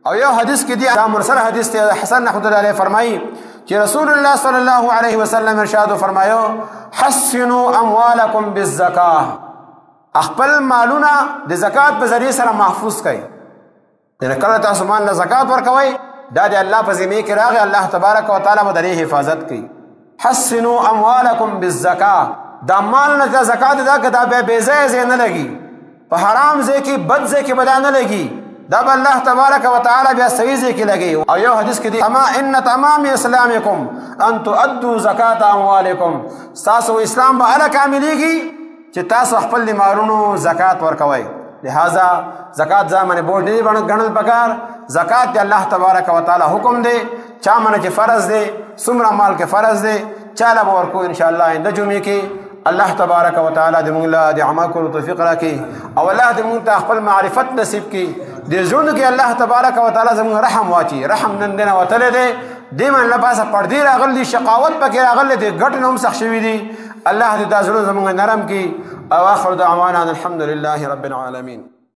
او یو حدیث کې دی، دا مرسل حدیث دی، حسن رحمۃ اللہ علیہ فرمایي چې رسول الله صلی الله علیه وسلم ارشاد فرمایو، حسنوا اموالکم بالزکاه، خپل مالونه د زکات په ذریعه سره محفوظ کړئ. یعنی کله تاسو مال له زکات ورکوئ، دا د الله په ذمه کې راغی، الله تبارک وتعالی به د دې حفاظت کوي. حسنوا اموالکم بالزکاه، دا مال نه زکات دا که دا بیا بې ځایه ځای نه لګي، په حرام ځای کې بد ځای کې به دا نه لګي، دا به الله تبارک وتعالی بیا صحیح ځای کې لګي. او یو حدیث کې دی، اما ان تمام اسلامکم ان تؤدوا زکات اموالکم، ستاسو اسلام به هله کاملېږي چې تاسو خپل د مالونو زکات ورکوئ. لہذا زکات ځان باندې بوج نه دی ګڼل پکار، زکات د الله تبارک وتعالی حکم دی، چا باندې چې فرض دی، څومره مال کې فرض دی، چا له به ورکو ان شاء الله آینده جمعې کې. الله تبارک وتعالی دې موږ له د عمل کولو توفیق راکړي، او الله دې موږ ته خپل معرفت نصیب کړي. د زړونو کې الله تبارک وتعالی زموږ رحم واچي. رحم نن دی نه وتلی دی، دې باندې له پاسه پردې راغلي دي، شقاوت پکې راغلی دی، ګټ نه هم سخت شوي دي. الله دې دا زړونه زموږ نرم کړي. او آخر دعوانا ان الحمد لله رب العالمین.